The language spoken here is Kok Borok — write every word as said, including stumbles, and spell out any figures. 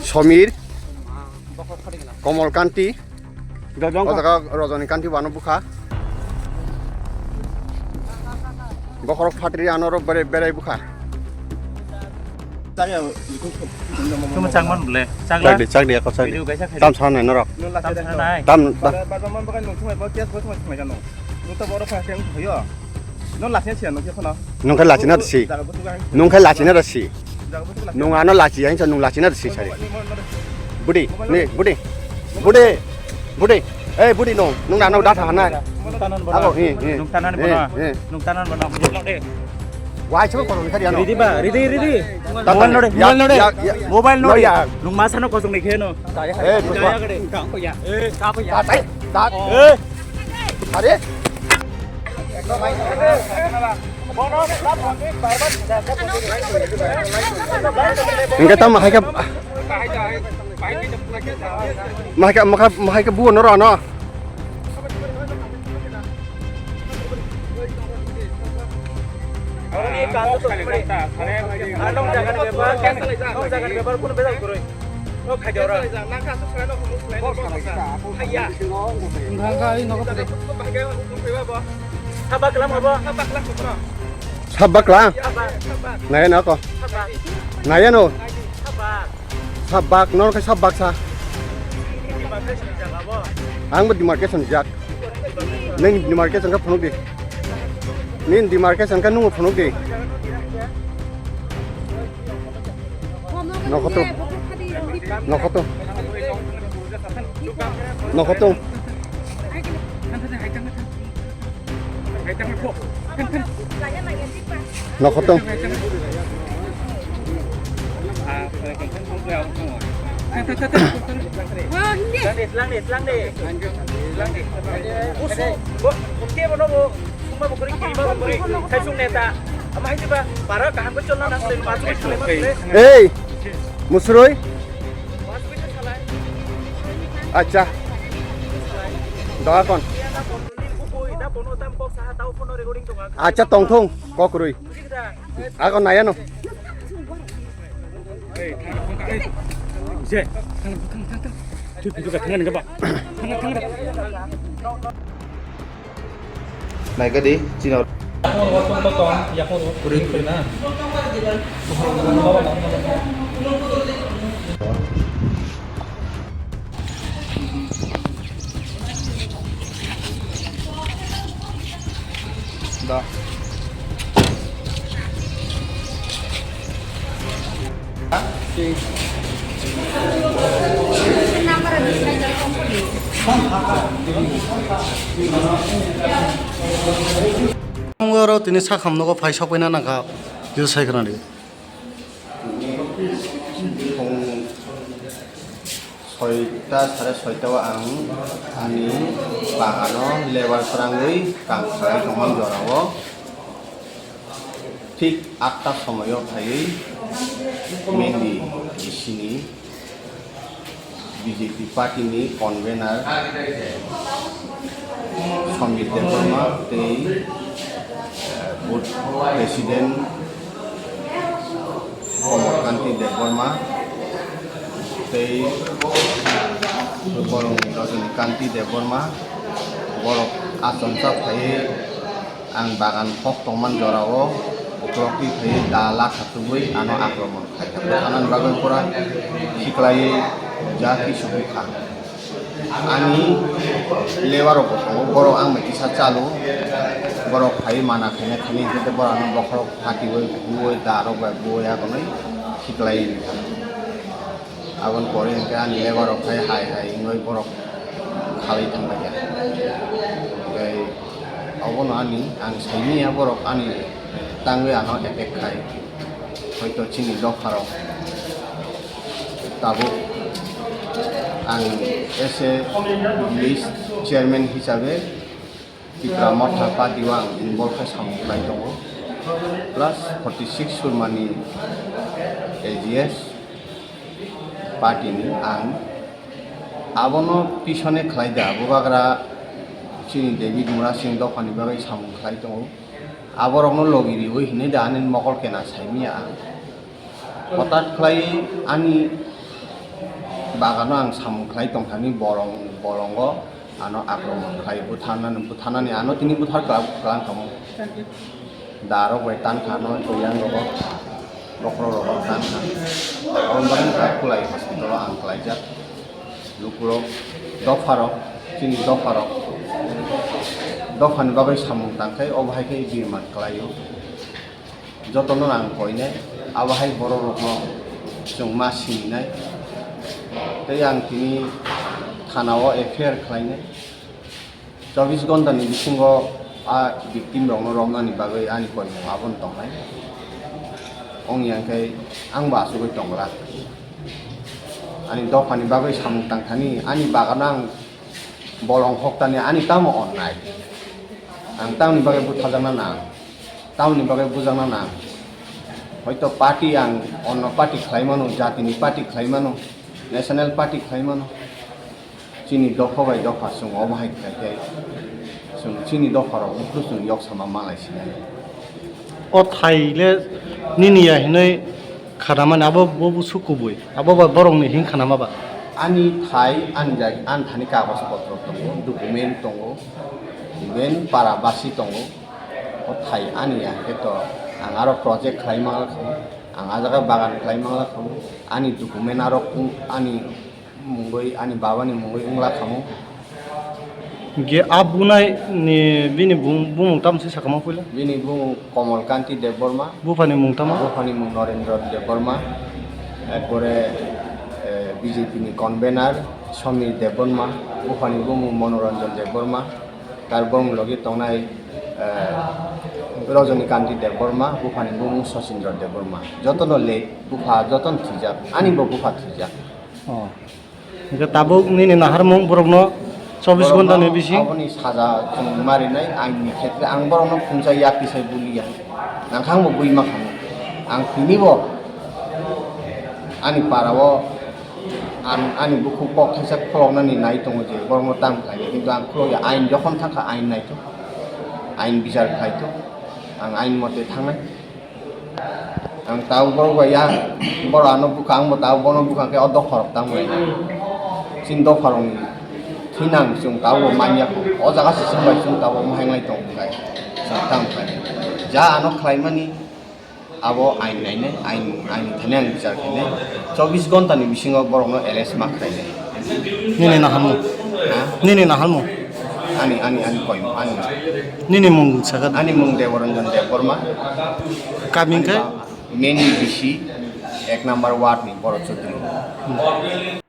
Somir, Komol Kanti, o jaga Rojoni Kanti wano bukha. Bokhorok phatri ano ro berai, berai bukha. Chuma changman bole. Chagla. Chak di, chak di, ako chak di. Video kaisa khai. Tam sana norok. Tam sana nai. Tam, tam. Bara, bara man bagai nung thumai ba, kias ba thumai thumai kano. Nung ta boro pha keng hoyo. Nung lachina sia nung khe khona. Nung khe lachina da si. Jaga butuga. Nung khe lachina da si. Jaga butuga lachina. Nung ano lachi, ang sa nung lachina da si sari. Budi, ni, budi. Budi. Budi. Eh, budi nung. Nung nano da tha hanai. Nung tanan bono. Abo, hi, hi. Nung tanan bono. Hi, hi. Nung tanan bono. Wai, chuma kono ni kari ano. Ridi ba, ridi, ridi. Tata, mobile nore, ya, mobile nore. Ya, ya. Mobile nore. No, ya. Nung masa no kosong ni kheno. Eh, buswa. Kaya kare. Kang ko ya. Eh, kang ko ya. Tata, tata. Eh. Are? Hingke tamo hai khe, hai khe, hai khe, hai khe buo no rw no. Ang nong jaga ni bepar, nong jaga ni bepar, kuno bejal kwrwi. Nong khaidi oro. Wngkha wngkha, oi nogo phai. Sabak lam abo. Sabak lam. Naya no ko. Naya no. Sabak. Sabak, nor khe sabak sa. Ang bo demarcation jak. Neng demarcation khe phunuk di. Nin demarcation khe nung phunuk di. Nokhoto. Nokhoto. Nokhoto. Nokhoto. Ei, Musuroi. Acha. Doa kon. Acha tongthong kokroi. Ako naya no. Naikadi chino. Da. Oro tini sakham nogo phai sokpaina nangkha, kisa sai khwnadi. Soita, sare soita o ang ani bagano lebar srangwi kam khlai tongmani jorao, thik atta somoio phaiwi Mendi D C ni B J P party ni convener Samir Debbarma tei, eh, booth president Komol Kanti Debbarma tei borok Rajani Kanti Debbarma, borok achomsa phaiwi ang bagan kok tongmani jorao uklok twi phaiwi da lakha tubui ano akromon khaikha. Bwkhanani bagwi pura khiklaiwi ja kisu bukha. Ani lebar rok bo tongo, borok ang bai kisa chalo, borok phai mana khaina khaini, hwnkhe borok ano bokhorok phatiwi, buwi, darok bai buwi, agonwi khiklai wngkha. Aboni pore hwnkhe ani lebar rok phai hai hai wngwi borok khalai thanglaikha. Tei obono ani, ang saimanya borok ani tangwi ano attack khai. Hoito chini dopharok tabuk ang as a village chairman hisabe Tipra Motha party o ang involve khe samung khlai tongo, plus forty six Surmani A G S party ni ang abono pisone khlai da, bubagra chini David Murasing dophani bagwi samung khlai tongo. Aborokno logi riwi hinwi da ani mokol kena saimanya ang. Hothat khlai ani bagano ang samung khlai tongthani bolong, bolongo ano akromon khlai butharnani, butharnani ano tini buthar kla-, klang kamo. Darok bai tan kha no, yang rogo, bokhorok rogo tan kha. Aboni bagwi kha kulai hospital o ang klaijak. Lukurok, dopharok, chini dopharok, dophani bagwi samung tangkhai, obo hai khe birman klaio. Jotono ang koinai, abo hai bororokno chwng ma sininai. Tei ang tini thana o F I R khlainai. Chobbish ghonta ni bisingo a victim rokno romnani bagwi ani koimung abono tongnai. Ong yang khe ang bo asugwi tongla. Ani dophani bagwi samung tangthani, ani bagano ang bolong hoktani, ani tamo onnai? Ang tamoni bagwi butharjakna nang, tamoni bagwi bujakna nang? Hoito party ang onno party khlai mano, jatini party khlai mano, national party khlai mano. Chini dopha bai dopha chwng omo hai khlai khe chwng chini dopharok buphuru chwng yok sama malai sinai. O thai le nini ya hinui khanamani abo bo busu kubui. Abo ba borokni hing khanama ba? Ani thai, ani jai-, ani thani kagoj potro tongo, document tongo, even para basi tongo. O thai ani ya khe to ang aro project khlai mangla khamu, ang a jaga bagan khlai mangla khamu, ani document aro kung-, ani mungwi, ani babani mungwi wngla khamu. Ge a bunai ni bini bung-, bumung tamo se sakama puila? Bini bumung Komol Kanti Debbarma. Buphani mung tamo? Buphani mung Norendra Debbarma. Ekpore, eh, B J P ni convener Somir Debbarma. Buphani bumung Manoranjan Debbarma. Tar bumung logi tongnai, eh, Rajani Kanti Debbarma. Buphani bumung Sachindra Debbarma. Jotono le bupha jotono thwijak. Ani bo bupha thwijak. Oh. Hingke tabuk nini naharmung borokno chobbish ghonta ni bising? Aboni saja chwng marinai ain ni khetre ang borokno phungsa ya tisai buliya. Nangkha ang bo bui ma khamu. Ang tini bo ani para o an-, ani bukhuk kok thaisa kholoknani nai tongo je borokno tang khlai ya, kintu ang khulok ya, ain jokhon thangkha ain naitok, ain bichar khlaitok, ang ain mote thangnai. Ang tabuk borok bai ya, borok ano bwkha, ang bo tabuk bono bwkha khe o dopha rok tamo. Chini dopha rok ni thinang chwng tabuk bo manya kho. O jaga se chwng bai chwng tabuk bo henglai tong khe chwng tamo khe. Ja ano khlai mani abo ain nainai, ain, ain thani ang bichar khainai. Chobbish ghonta ni bisingo borok no arrest ma khlainai. Nini naharmung? Ha? Nini naharmung? Ani, ani, ani koimung, ani. Nini mung sakha? Ani mung Deboranjan Debbarma. Kami khe? Meni bisi ek number ward ni Boro Chaudhuri.